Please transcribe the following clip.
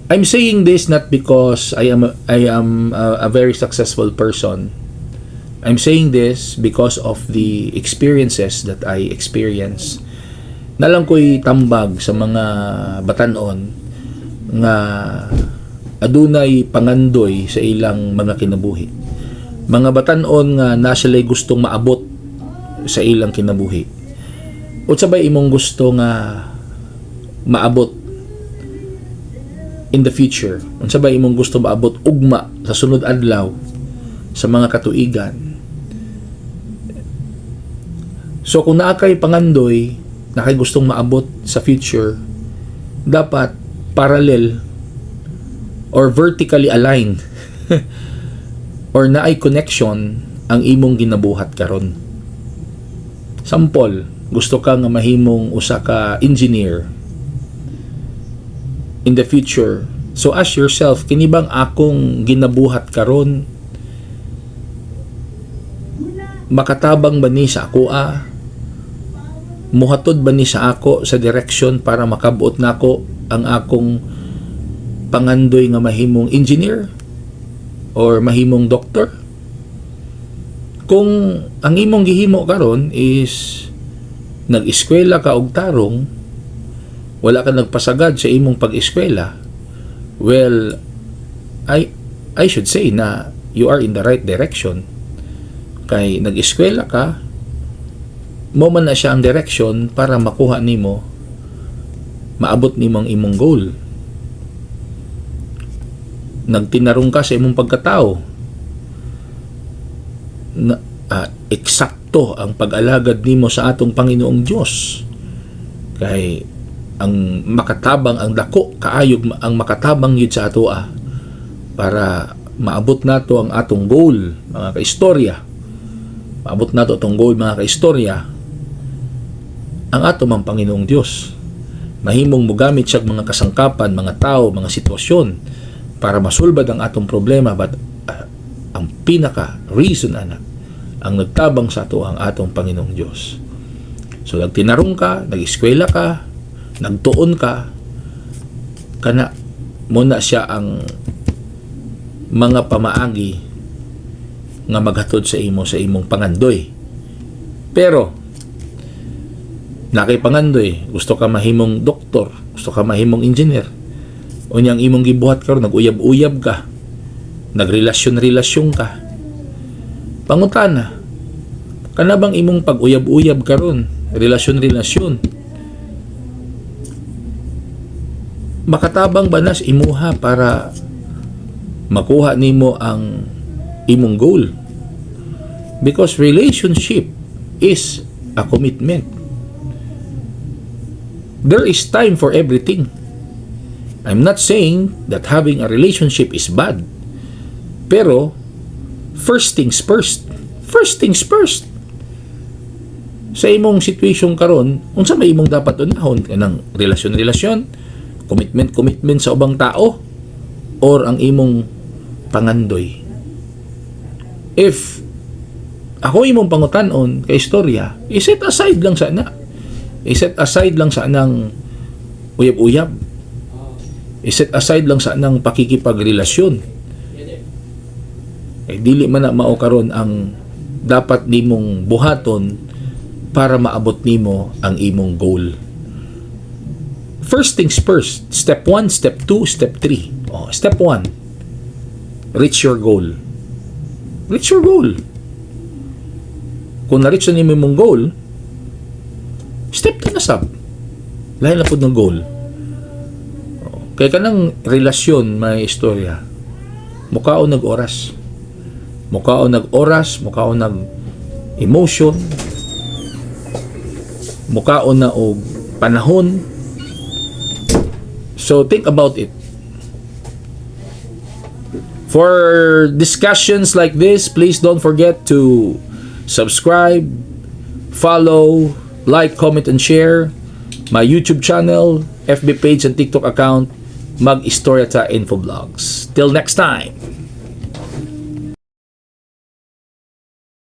I'm saying this not because I am a very successful person. I'm saying this because of the experiences that I experience. Naa lang ko'y tambag sa mga batanon nga adunay pangandoy sa ilang mga kinabuhi. Mga batanon nga naa sila'y gustong maabot sa ilang kinabuhi. Unsa bay imong gusto nga maabot in the future? Unsa bay imong gusto maabot ugma, sa sunod adlaw, sa mga katuigan? So kung naa kay pangandoy, naa kay gustong maabot sa future, dapat parallel or vertically aligned or naay connection ang imong ginabuhat karon. Sample, gusto ka nga mahimong usa ka engineer in the future. So ask yourself, kini bang akong ginabuhat karon, makatabang ba ni sa akoa? Muhatod ba ni sa ako sa direction para makabot nako ang akong pangandoy nga mahimong engineer or mahimong doctor? Kung ang imong gihimo karon is nag-eskwela ka og tarong, wala ka nagpasagad sa imong pag-eskwela, well, I should say na you are in the right direction. Kay nag-eskwela ka, mao man na siya ang direction para makuha nimo, maabot nimo ang imong goal. Nagtinarong ka sa imong pagkatao na eksakto ang pag-alagad nimo sa atong Panginoong Dios, kay ang makatabang, ang dako kaayog ang makatabang yun sa atoa para maabot nato ang atong goal, mga kaistorya, maabot nato atong goal, mga kaistorya, ang ato mang Panginoong Dios mahimong mogamit siya mga kasangkapan, mga tao, mga sitwasyon para masulbad ang atong problema, but ang pinaka reason ana, ang nagtabang sa ato, ang atong Panginoong Dios. So nagtinarong ka, nag-eskwela ka, nagtuon ka, kana mao na siya ang mga pamaagi nga maghatod sa imo sa imong pangandoy. Pero naa kay pangandoy, gusto ka mahimong doktor, gusto ka mahimong engineer. Unyang imong gibuhat karon, nag-uyab-uyab ka, nagrelasyon-relasyon ka. Pangutana, kana bang imong pag-uyab-uyab karon, relasyon-relasyon, makatabang ba na sa imuha para makuha nimo ang imong goal? Because relationship is a commitment. There is time for everything. I'm not saying that having a relationship is bad. Pero, first things first. First things first. Sa imong situation karon, unsa may imong dapat unahon? Kanang relasyon-relasyon, commitment commitment sa ubang tao, or ang imong pangandoy? If ako imong pangutanon, kaistorya, i-set aside lang sana. I-set aside lang sa nang uyab-uyab. I-set aside lang sa nang pakikipagrelasyon. Eh, dili man na mao karon ang dapat nimong buhaton para maabot nimo ang imong goal. First things first. Step 1, step 2, step 3. Oh, step 1. Reach your goal. Reach your goal. Kung na-reach na nimo imong goal, step 2 na sab. Lahi na pud ng goal. Oh, kay kanang relasyon, may istorya, mukaon nag oras. Mukaon nag oras, mukaon nag emotion, mukaon na og panahon. So think about it. For discussions like this, please don't forget to subscribe, follow, like, comment, and share my YouTube channel, FB page, and TikTok account, Mag Istorya Ta Infoblogs. Till next time!